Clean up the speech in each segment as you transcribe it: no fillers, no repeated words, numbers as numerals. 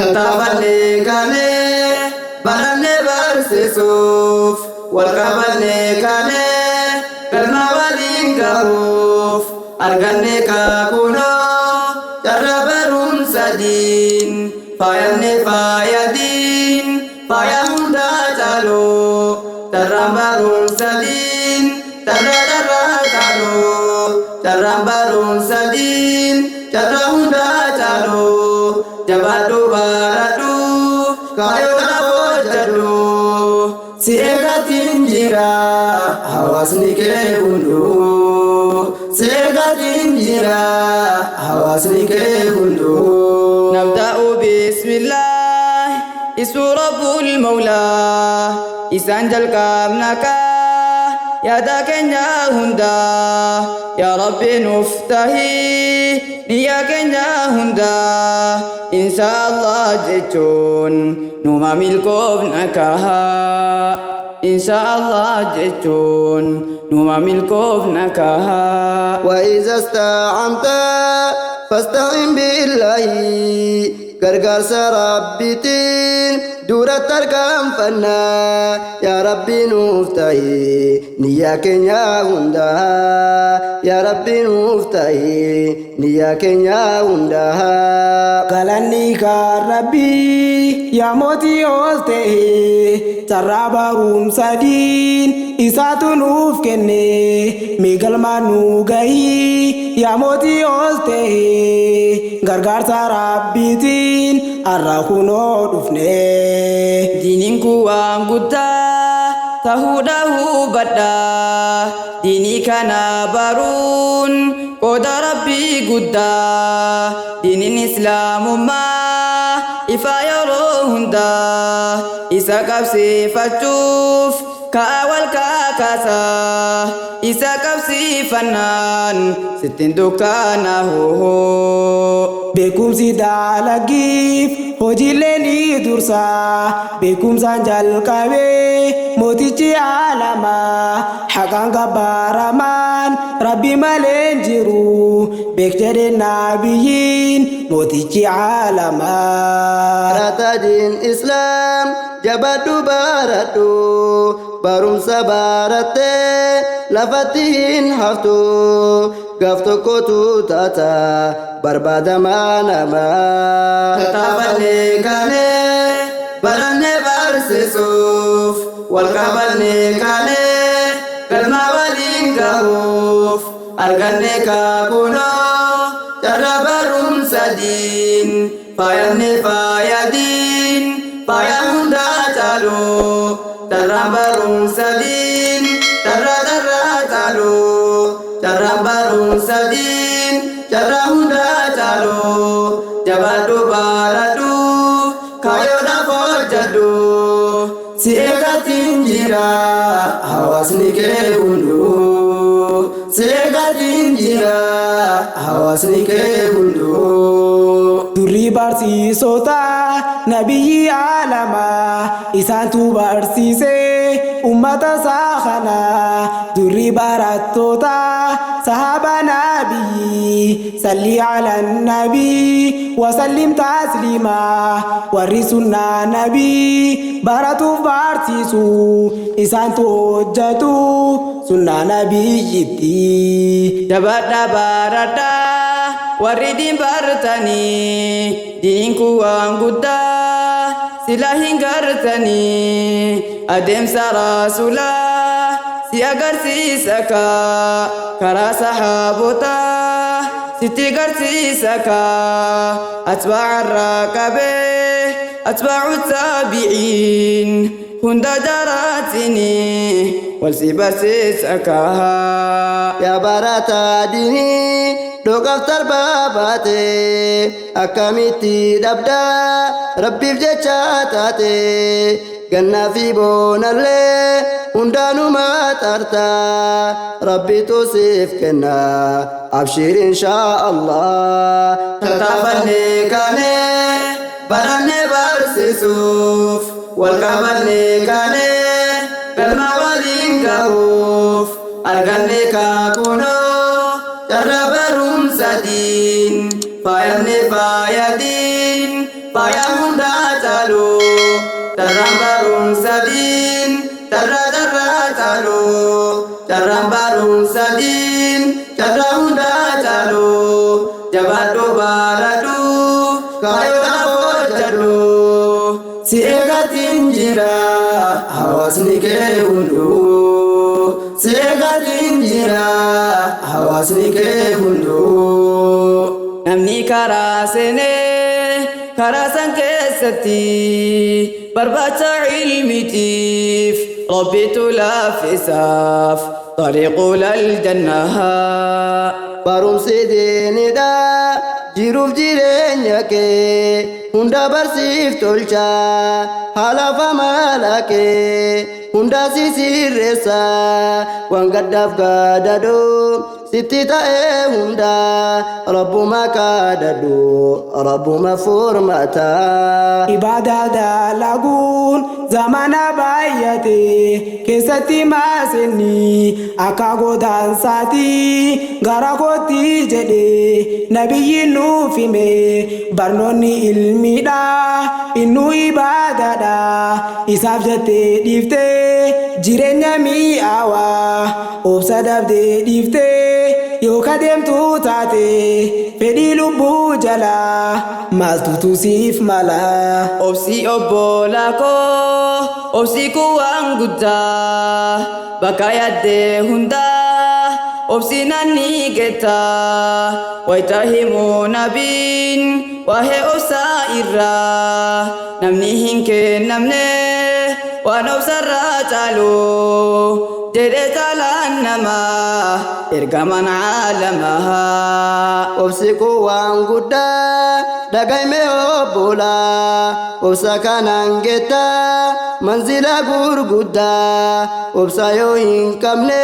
Tattaafannee kaanee barannee barsiisuuf, wal qabannee kaanee galma waliin gahuuf, arganne kaakunoo carraa barumsa diin, faayannee faaya diin, faaya hundaa caaluu, carraan barumsa diin, carraa carraa caaluu, carraan barumsa diin, carraa hundaa caaluu, jabaadhu baradhu, kaayoodhaaf hojjedhu, si eegatiin jira hawaasni kee hunduu, si eegatiin jira hawaasni kee hunduu. نبدأ بسم الله اسم رب المولى إسان jalqabnaka yaada keenya hunda, yaa Rabbi nuuf tahi niyyaa keenya hunda, insha Allah jechuun numa milkoofnaka, insha Allah jechuun numa milkoofnaka. وإذا استعنت فاستعن بالله, gargaarsa Rabbiitiin duratti argaanfannaa. Yaa Rabbi nuuf ta'i niyyaa keenya hundaa, yaa Rabbi nuuf ta'i niyyaa keenya hundaa. Galanni kan Rabbii yaa mootii ol ta'e, carraa barumsa diin isaatu nuuf kenne, mee galmaan nu gahii yaa mootii ol ta'e, gargaarsa Rabbiitiin har'a kunoo dhufne. Diiniin kun waan guddaa tahuudha hubadha. Diinii kana baruun qooda Rabbii guddaa. Diiniin Islaamummaa ifa yeroo hundaa, isa qabsiifachuuf ka'a wal kaakaasa, isa qabsiifannaan sittiin dukkaana hoo. Beekumsi dalagiif hojiilee ni dursa. Beekumsaan jalqabee mootichi alamaa, haqaan gabbaramaan Rabbi malee hin jiru. Beek jedhe nabiyyiin mootichi alamaa. Barataa diin Islaam, jabaadhu baradhu, barumsa barattee lafatti hin haftu, gaaf tokkotu taata barbaadamaa namaa. Tattaafannee kaanee barannee barsiisuuf, wal qabannee kaanee galma waliin gahuuf, arganne kaakunoo carraa barumsa diin, faayannee faaya diin, faaya hundaa caalu, carraan barumsa diin, carraa carraa caalu, carraan barumsa diin, carraa hundaa caalu, jabaadhu baradhu, kaayyoodhaaf hojjedhu, si eegatiin jira hawaasni kee hunduu, si eegatiin jira hawaasni kee hunduu. Durri barsiisota nabiyyi alamaa, isaantu barsiisee ummata isaa kana. Durri barattoota sahaba nabiyyi, salli ala nabii wasallim taslimaa, warri sunnaa nabii baratuuf barsiisu, isaantu hojjetu sunnaa nabiyyitti. Jabaadhaa baradhaa warri diin bartanii, diiniin kun waan guddaa sila hin gartanii, adeemsa raasulaa si agarsiisa kaa, karaa sahaabotaa sitti garsiisa kaa, atbaacarraa qabee atbaacu taabi'iin hunda jaraatini wal si barsiisa kaa. Yaa barataa diinii dhoqaf tarbaa baate, akkamitti dhabdaa Rabbiif jecha taate, gannaa fi boonallee hundaanuma tarta, Rabbitu siif kenna abshir inshaa Allah. Tattaafannee kaanee barannee barsiisuuf, wal qabannee kaanee galma waliin gahuuf, arganne kaakunoo carraa barumsa diin, faayannee faaya diin, Faaya hundaa caalu. Carraan barumsa diin carraa carraa caalu. Carraan barumsa diin carraa hundaa caalu. Jabaadhu baradhu kaayyoodhaaf hojjedhu. Si eegatiin jira hawaasni kee hunduu. Si eegatiin jira hawaasni kee hunduu. Namni karaa seenee karaa san keessatti barbaacha ilmiitiif Rabbitu laaffisaaf طريق الجنة. Barumsi diinidha jiruuf jireenya kee hunda barsiif tolcha, haala amala kee hunda si sirreessa, waan gaddaaf gadadoo sitti ta'e hunda Rabbuma kadhadhu, Rabbuma furmaata. Ibaadaa dalaguun zamana baay'ate keessatti maasenni akka godaansaati gara kootti jedhe nabiyyi nuuf hime. Barnoonni ilmiidha, innu ibaadaadha. Isaaf jettee dhiiftee jireenya mi'aawaa, obsa dabdee dhiiftee yoo kadeemtu taate fedhii lubbuu jalaa maaltutu siif mala? Obsi obbolaa koo, obsi kun waan guddaa, bakka yaaddee hundaa obsi nanni geetta. Wayita himuu nabiin waa'ee obsaa irraa, namni hin kennamne waan obsarraa caalu jedhe caalaan namaa ergamaan caalamaa. Obsi kun waan guddaa dhagayme obbolaa, obsa kanaan geetta manzila gurguddaa. Obsa yoo hin qabne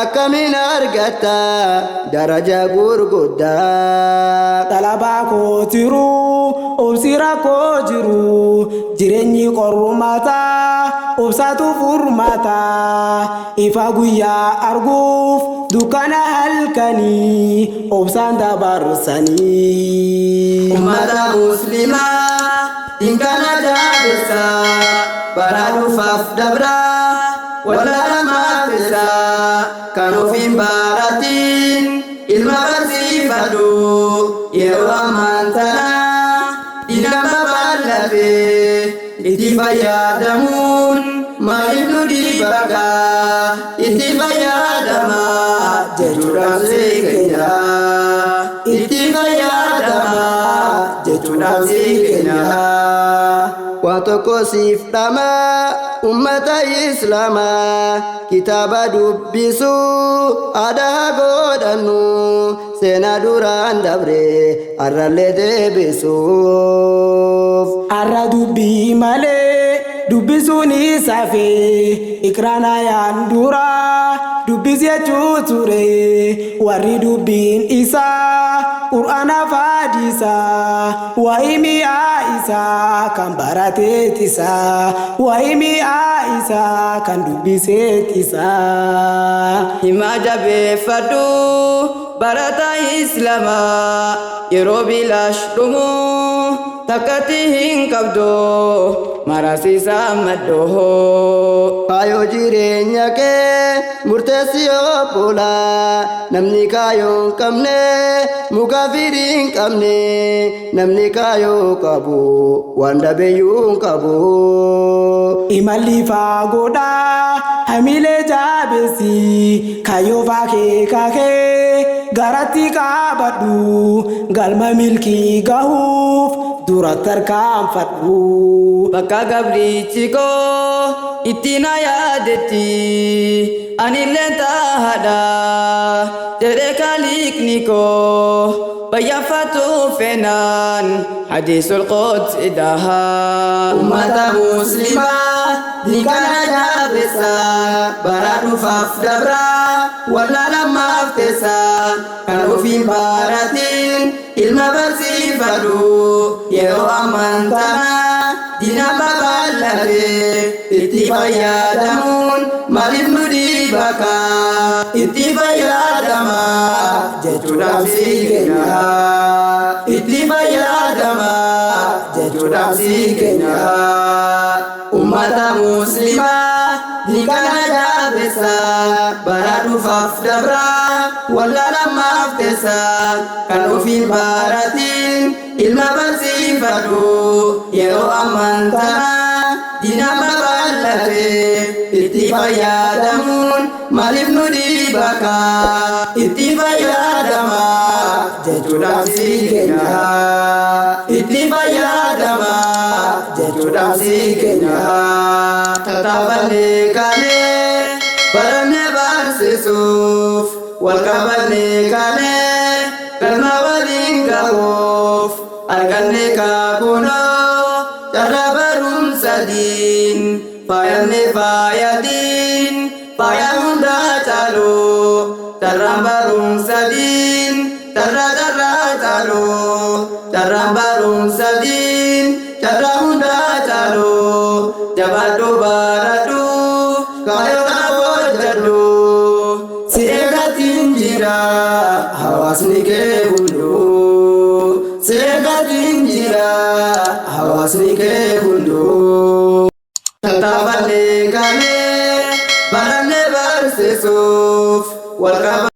akkamiin argatta daraja gurguddaa? Xalabaa koo jiru, obsi rakkoo jiru, jireenyi qormaata, obsatu furmaata. Ifa guyyaa arguuf dukkana halkanii obsaan dabarsanii. Ummata muslimaa dinkana jabeessa, bara dhufaaf dabraa wallaalamaaf kan ofiin baratiin ilma barsiifadhu. Yeroo ammaan tanaa diinaan babal'ate, itti fayyadamuun maaliif nu dhiibaka? Itti fayyadamaa jechuudhaan sii keenya, itti fayyadamaa jechuudhaan sii keenya. Waan tokko siif dhama, ummata islaamaa, kitaaba dubbisuu aadaa godhannu, seenaa duraan dabre arrallee deebisuuf. Arra dubbii malee dubbisuun isafe ikraanayaan dura dubbis jechuu ture. Warri dubbiin isaa qur'aana faadisaa waa'ee mi'aa isaa kan barateet isaa, waa'ee mi'aa isaa kan dubbiseet isaa. Himaa jabeeffadhu barataa islamaa, yeroo bilaash dhumuu takkatti hin qabdu marasiisaa maddoo. Kaayoo jireenya kee murteessi obbolaa, namni kaayoo hin qabne muka firii hin qabne, namni kaayoo qabu waan dhabeeyyuu hin qabu. Imalli fagoodha, hamilee jabeessi, kaayyoo faakee kakee garatti qabadhu, galma milkii gahuuf dura tarkaanfadhu. Bakka gabrichi koo itti na yaadetti anillee taahadha jedhe kaaliqni koo bayyaanfatu feenaan hadiisul qudsi daha. Ummata muslimaa dinkana jabeessa, bara dhufaaf dabraa wallaalamaaf teessa, kan ofiin baratiin ilma barsiifadhu. Yeroo ammaan tanaa diina babal'ate, itti fayyadamuun maaliif nu dhiibaka? Itti fayyadamaa jechuudhaan sii kenna, itti fayyadamaa. Jechuudhaaf si keenya. Ummata muslimaa diinqana jabeessa, bara dhufaaf dabra wallaalamaaf teessa. Kan ofiin baratiin ilma barsiifadhu, yeroo ammaan tana diina babal'ate itti fayyadamuun maaliif nu dhibaka? Itti fayyadama jechuudhaaf si keenya. Itti fayyadama jechuudhaaf si keenya. Tattaafannee kaanee barannee barsiisuuf, wal qabannee kaanee galma waliin gahuuf, argannee kaakunoo carraa barumsatiin faayannee faayatiin faaya hundaa caalu. Carraan barumsatiin carraa carraa caalu. Carraan barumsatiin carraa hundaa caalu. Jabaadhu, baradhu, kaayoodhaaf hojjedhu, si eeggatiin jira hawaasni kee hunduu. Si eeggatiin jira hawaasni kee hunduu. Tattaafannee kaanee barannee barsiisuuf, wal qaba.